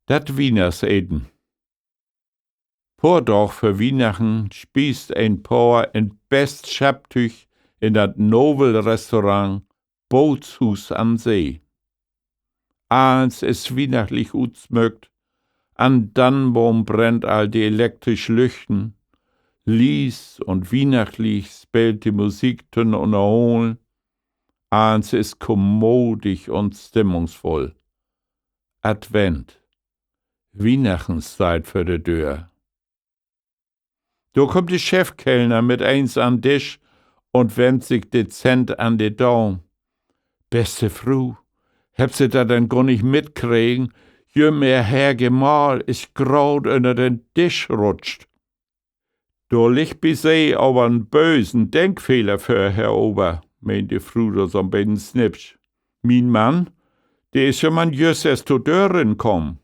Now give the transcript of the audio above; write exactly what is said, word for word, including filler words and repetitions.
Dat Wiehnachtseten. Poor Daag vör Wiehnachten spiest en Poor in't best Schaaptüüch in dat Nobelrestaurant Bootshuus an See. Allens is wiehnachtlich utsmückt, an'n Dannenboom brennt all de elektrisch Lüchten, lies un wiehnachtlich speelt de Musik to'n Ünnerholen, allens is kommodig un stimmungsvull. Advent. Wiehnachten steiht vör de Döör. Dor kummt de Chefkellner mit eens an'n Disch un wennt sik dezent an de Daam. Beste Fru, hebbt Se dat denn gor nich mitkregen? Jüm Ehr Herr Gemahl is graad ünner den Disch rutscht. Dor liggt bi Se aver en bösen Denkfehler vör, Herr Ober, meen de Fru dor so'n beten snippsch. Mien Mann, de is jo man jüst eerst to Döör rinkamen.